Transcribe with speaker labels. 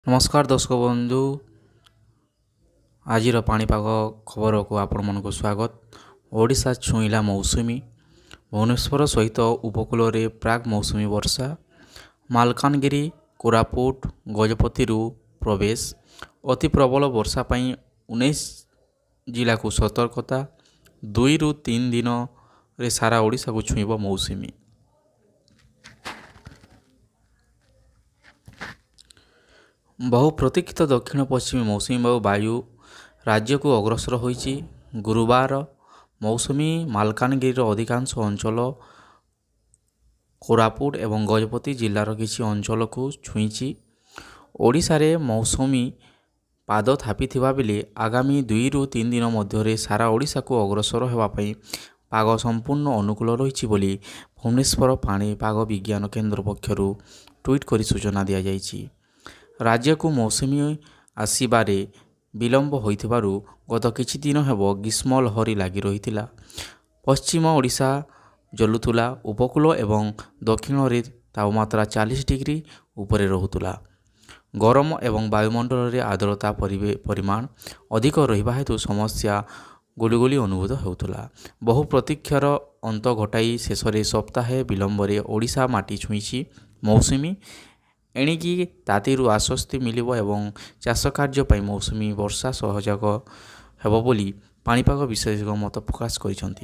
Speaker 1: ନମସ୍କାର ଦର୍ଶକ ବନ୍ଧୁ, ଆଜିର ପାଣିପାଗ ଖବରକୁ ଆପଣମାନଙ୍କୁ ସ୍ୱାଗତ। ଓଡ଼ିଶା ଛୁଇଁଲା ମୌସୁମୀ। ଭୁବନେଶ୍ୱର ସହିତ ଉପକୂଳରେ ପ୍ରାକ୍ ମୌସୁମୀ ବର୍ଷା। ମାଲକାନଗିରି, କୋରାପୁଟ, ଗଜପତିରୁ ପ୍ରବେଶ। ଅତି ପ୍ରବଳ ବର୍ଷା ପାଇଁ 19 ଜିଲ୍ଲାକୁ ସତର୍କତା। 2ରୁ 3 ଦିନରେ ସାରା ଓଡ଼ିଶାକୁ ଛୁଇଁବ ମୌସୁମୀ। ବହୁ ପ୍ରତୀକ୍ଷିତ ଦକ୍ଷିଣ ପଶ୍ଚିମ ମୌସୁମୀ ବାୟୁ ରାଜ୍ୟକୁ ଅଗ୍ରସର ହୋଇଛି। ଗୁରୁବାର ମୌସୁମୀ ମାଲକାନଗିରିର ଅଧିକାଂଶ ଅଞ୍ଚଳ, କୋରାପୁଟ ଏବଂ ଗଜପତି ଜିଲ୍ଲାର କିଛି ଅଞ୍ଚଳକୁ ଛୁଇଁଛି। ଓଡ଼ିଶାରେ ମୌସୁମୀ ପାଦ ଥାପିଥିବା ବେଳେ ଆଗାମୀ 2ରୁ 3 ଦିନ ମଧ୍ୟରେ ସାରା ଓଡ଼ିଶାକୁ ଅଗ୍ରସର ହେବା ପାଇଁ ପାଗ ସମ୍ପୂର୍ଣ୍ଣ ଅନୁକୂଳ ରହିଛି ବୋଲି ଭୁବନେଶ୍ୱର ପାଣିପାଗ ବିଜ୍ଞାନ କେନ୍ଦ୍ର ପକ୍ଷରୁ ଟ୍ୱିଟ୍ କରି ସୂଚନା ଦିଆଯାଇଛି। ରାଜ୍ୟକୁ ମୌସୁମୀ ଆସିବାରେ ବିଳମ୍ବ ହୋଇଥିବାରୁ ଗତ କିଛି ଦିନ ହେବ ଗ୍ରୀଷ୍ମ ଲହରୀ ଲାଗି ରହିଥିଲା। ପଶ୍ଚିମ ଓଡ଼ିଶା ଜଳୁଥିଲା। ଉପକୂଳ ଏବଂ ଦକ୍ଷିଣରେ ତାପମାତ୍ରା 40 ଡିଗ୍ରୀ ଉପରେ ରହୁଥିଲା। ଗରମ ଏବଂ ବାୟୁମଣ୍ଡଳରେ ଆର୍ଦ୍ରତା ପରିମାଣ ଅଧିକ ରହିବା ହେତୁ ସମସ୍ୟା ଗୁଳୁଗୁଳି ଅନୁଭୂତ ହେଉଥିଲା। ବହୁ ପ୍ରତୀକ୍ଷାର ଅନ୍ତ ଘଟାଇ ଶେଷରେ ସପ୍ତାହେ ବିଳମ୍ବରେ ଓଡ଼ିଶା ମାଟି ଛୁଇଁଛି ମୌସୁମୀ। ଏଣିକି ତାତିରୁ ଆଶ୍ୱସ୍ତି ମିଳିବ ଏବଂ ଚାଷ କାର୍ଯ୍ୟ ପାଇଁ ମୌସୁମୀ ବର୍ଷା ସହଯୋଗ ହେବ ବୋଲି ପାଣିପାଗ ବିଶେଷଜ୍ଞ ମତ ପ୍ରକାଶ କରିଛନ୍ତି।